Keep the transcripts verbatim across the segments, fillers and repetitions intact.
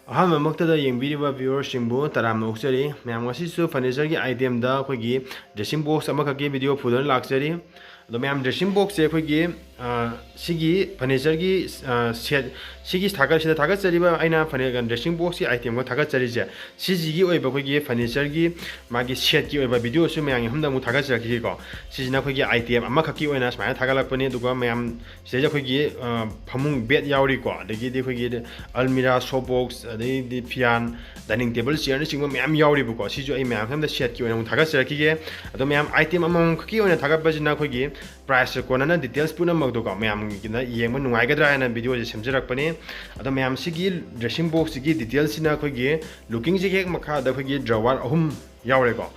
ꯑꯍꯥꯟꯕꯃꯛꯇꯗ ꯌꯦꯡꯕꯤꯔꯤꯕ viewerꯁꯤꯡꯕꯨ ꯇꯔꯥꯝꯅ ꯑꯣꯛꯆꯔꯤ꯫ ꯃꯌꯥꯝ, ꯉꯁꯤꯁꯨ furnitureꯒꯤ itemꯗ ꯑꯩꯈꯣꯏꯒꯤ dressing box ꯑꯃꯈꯛꯀꯤ video ꯄꯨꯗꯨꯅ ꯂꯥꯛꯆꯔꯤ꯫ ꯑꯗꯣ ꯃꯌꯥꯝ, dressing boxꯁꯦ ꯑꯩꯈꯣꯏꯒꯤ, ꯑ, ꯁꯤꯒꯤ furnitureꯒꯤ, ꯑ, set, ꯁꯤꯒꯤ ꯊꯥꯒꯠ-, ꯁꯤꯗ ꯊꯥꯒꯠꯆꯔꯤꯕ ꯑꯩꯅ furni-, dressing boxꯀꯤ itemꯒ ꯊꯥꯒꯠꯆꯔꯤꯁꯦ, ꯁꯤꯁꯤꯒꯤ ꯑꯣꯏꯕ ꯑꯩꯈꯣꯏꯒꯤ furnitureꯒꯤ ꯃꯥꯒꯤ setꯀꯤ ꯑꯣꯏꯕ videoꯁꯨ ꯃꯌꯥꯝꯒꯤ ꯃꯐꯝꯗ ꯑꯃꯨꯛ ꯊꯥꯒꯠꯆꯔꯛꯈꯤꯒꯦꯀꯣ꯫ ꯁꯤꯁꯤꯅ ꯑꯩꯈꯣꯏꯒꯤ item ꯑꯃꯈꯛꯀꯤ ꯑꯣꯏꯅ ꯁꯨꯃꯥꯏꯅ ꯊꯥꯒꯠꯂꯛꯄꯅꯤ꯫ ꯑꯗꯨꯒ ꯃꯌꯥꯝ, ꯁꯤꯗꯩꯁꯤꯗ ꯑꯩꯈꯣꯏꯒꯤ, ꯑ, ꯐꯃꯨꯡ bed ꯌꯥꯎꯔꯤꯀꯣ, ꯑꯗꯒꯤꯗꯤ ꯑꯩꯈꯣꯏꯒꯤ almirah, soap box, ꯑꯗꯩꯗꯤ ꯐꯤꯌꯥꯟ, dining table, chairꯅꯆꯤꯡꯕ ꯃꯌꯥꯝ ꯌꯥꯎꯔꯤꯕꯀꯣ꯫ ꯁꯤꯁꯨ ꯑꯩ ꯃꯌꯥꯝ ꯃꯐꯝꯗ setꯀꯤ ꯑꯣꯏꯅ ꯑꯃꯨꯛ ꯊꯥꯒꯠꯆꯔꯛꯈꯤꯒꯦ꯫ ꯑꯗꯣ ꯃꯌꯥꯝ, item ꯑꯃꯃꯝꯈꯛꯀꯤ ꯑꯣꯏꯅ ꯊꯥꯒꯠꯄꯁꯤꯅ ꯑꯩꯈꯣꯏꯒꯤ priceꯀ ꯀꯣꯟꯅꯅ details ꯄꯨꯝꯅꯃꯛꯇꯣꯀꯣ ꯃꯌꯥꯝꯒꯤꯅ ꯌꯦꯡꯕ ꯅꯨꯡꯉꯥꯏꯒꯗ꯭ꯔꯥ ꯍꯥꯏꯅ videoꯁꯦ ꯁꯦꯝꯖꯔꯛꯄꯅꯤ꯫ ꯑꯗꯣ ꯃꯌꯥꯝ, ꯁꯤꯒꯤ dressing boxꯁꯤꯒꯤ detailꯁꯤꯅ ꯑꯩꯈꯣꯏꯒꯤ lookingꯁꯤꯒꯤ ꯍꯦꯛ ꯃꯈꯥꯗ ꯑꯩꯈꯣꯏꯒꯤ drawer ꯑꯍꯨꯝ ꯌꯥꯎꯔꯦꯀꯣ꯫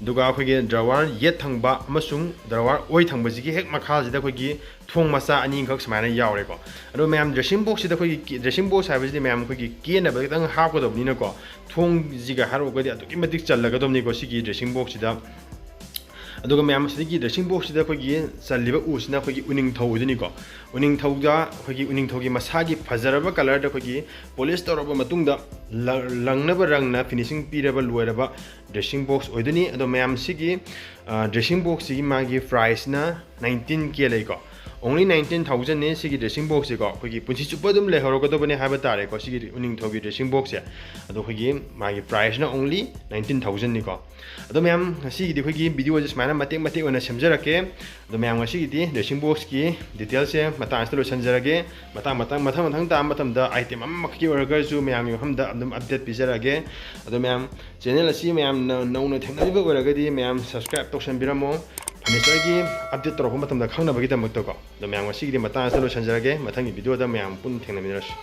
ꯑꯗꯨꯒ ꯑꯩꯈꯣꯏꯒꯤ drawer ꯌꯦꯠ ꯊꯪꯕ ꯑꯃꯁꯨꯡ drawer ꯑꯣꯏ ꯊꯪꯕꯁꯤꯒꯤ ꯍꯦꯛ ꯃꯈꯥꯁꯤꯗ ꯑꯩꯈꯣꯏꯒꯤ ꯊꯣꯡ ꯃꯆꯥ ꯑꯅꯤꯈꯛ ꯁꯨꯃꯥꯏꯅ ꯌꯥꯎꯔꯦꯀꯣ꯫ ꯑꯗꯣ ꯃꯌꯥꯝ, dressing boxꯁꯤꯗ ꯑꯩꯈꯣꯏꯒꯤ ꯀꯦ-, dressing box ꯍꯥꯏꯕꯁꯤꯗꯤ ꯃꯌꯥꯝ ꯑꯩꯈꯣꯏꯒꯤ ꯀꯦꯅꯕ ꯈꯤꯇꯪ ꯍꯥꯞꯀꯗꯕꯅꯤꯅꯀꯣ, ꯊꯣꯡꯁꯤꯒ ꯍꯥꯏꯔꯨꯔꯒꯗꯤ ꯑꯗꯨꯛꯀꯤ ꯃꯇꯤꯛ ꯆꯜꯂꯒꯗꯕꯅꯤꯀꯣ ꯁꯤꯒꯤ dressing boxꯁꯤꯗ꯫ ꯑꯗꯨꯒ ꯃꯌꯥꯝ, ꯁꯤꯗꯒꯤ dressing boxꯁꯤꯗ ꯑꯩꯈꯣꯏꯒꯤ ꯆꯜꯂꯤꯕ ꯎꯁꯤꯅ ꯑꯩꯈꯣꯏꯒꯤ ꯎꯅꯤꯡꯊꯧ ꯑꯣꯏꯗꯣꯏꯅꯤꯀꯣ꯫ ꯎꯅꯤꯡꯊꯧꯗ ꯑꯩꯈꯣꯏꯒꯤ ꯎꯅꯤꯡꯊꯧꯒꯤ ꯃꯁꯥꯒꯤ ꯐꯖꯔꯕ colourꯗ ꯑꯩꯈꯣꯏꯒꯤ polish ꯇꯧꯔꯕ ꯃꯇꯨꯡꯗ ꯂ-, ꯂꯪꯅꯕ ꯔꯪꯅ finishing ꯄꯤꯔꯕ ꯂꯣꯏꯔꯕ dressing box ꯑꯣꯏꯗꯣꯏꯅꯤ꯫ ꯑꯗꯣ ꯃꯌꯥꯝ, ꯁꯤꯒꯤ, ꯑ, dressing boxꯁꯤꯒꯤ ꯃꯥꯒꯤ priceꯅ nineteen K ꯂꯩꯀꯣ꯫ Only nineteen thousandꯅꯦ ꯁꯤꯒꯤ dressing boxꯁꯦꯀꯣ꯫ ꯑꯩꯈꯣꯏꯒꯤ ꯄꯨꯟꯁꯤ ꯆꯨꯞꯄ ꯑꯗꯨꯝ ꯂꯩꯍꯧꯔꯒꯗꯕꯅꯦ ꯍꯥꯏꯕ ꯇꯥꯔꯦꯀꯣ, ꯁꯤꯒꯤ ꯎꯅꯤꯡꯊꯧꯒꯤ dressing boxꯁꯦ꯫ ꯑꯗꯣ ꯑꯩꯈꯣꯏꯒꯤ ꯃꯥꯒꯤ priceꯅ only nineteen thousandꯅꯤꯀꯣ꯫ ꯑꯗꯣ ꯃꯌꯥꯝ, ꯉꯁꯤꯒꯤꯗꯤ ꯑꯩꯈꯣꯏꯒꯤ videoꯁꯦ ꯁꯨꯃꯥꯏꯅ ꯃꯇꯦꯛ ꯃꯇꯦꯛ ꯑꯣꯏꯅ ꯁꯦꯝꯖꯔꯛꯀꯦ꯫ ꯑꯗꯣ ꯃꯌꯥꯝ, ꯉꯁꯤꯒꯤꯗꯤ dressing boxꯀꯤ detailꯁꯦ ꯃꯇꯥꯡ ꯑꯁꯤꯗ ꯂꯣꯏꯁꯤꯟꯖꯔꯒꯦ꯫ ꯃꯇꯥꯡ ꯃꯇꯥꯡ, ꯃꯊꯪ ꯃꯊꯪ ꯇꯥꯕ ꯃꯇꯝꯗ item ꯑꯃꯈꯛꯀꯤ ꯑꯣꯏꯔꯒꯁꯨ ꯃꯌꯥꯝꯒꯤ ꯃꯐꯝꯗ ꯑꯗꯨꯝ update ꯄꯤꯖꯔꯛꯑꯒꯦ꯫ ꯑꯗꯣ ꯃꯌꯥꯝ, channel ꯑꯁꯤ ꯃꯌꯥꯝꯅ ꯅꯧꯅ ꯊꯦꯡꯅꯔꯤꯕ ꯑꯣꯏꯔꯒꯗꯤ ꯃꯌꯥꯝ subscribe ꯇꯧꯁꯟꯕꯤꯔꯝꯃꯣ, furnitureꯒꯤ update ꯇꯧꯔꯛꯄ ꯃꯇꯝꯗ ꯈꯪꯅꯕꯒꯤꯗꯃꯛꯇꯀꯣ꯫ ꯑꯗꯣ ꯃꯌꯥꯝ, ꯉꯁꯤꯒꯤꯗꯤ ꯃꯇꯥꯡ ꯑꯁꯤꯗ ꯂꯣꯏꯁꯤꯟꯖꯔꯒꯦ꯫ ꯃꯊꯪꯒꯤ videoꯗ ꯃꯌꯥꯝ ꯄꯨꯟꯅ ꯊꯦꯡꯅꯃꯤꯟꯅꯔꯁꯤ꯫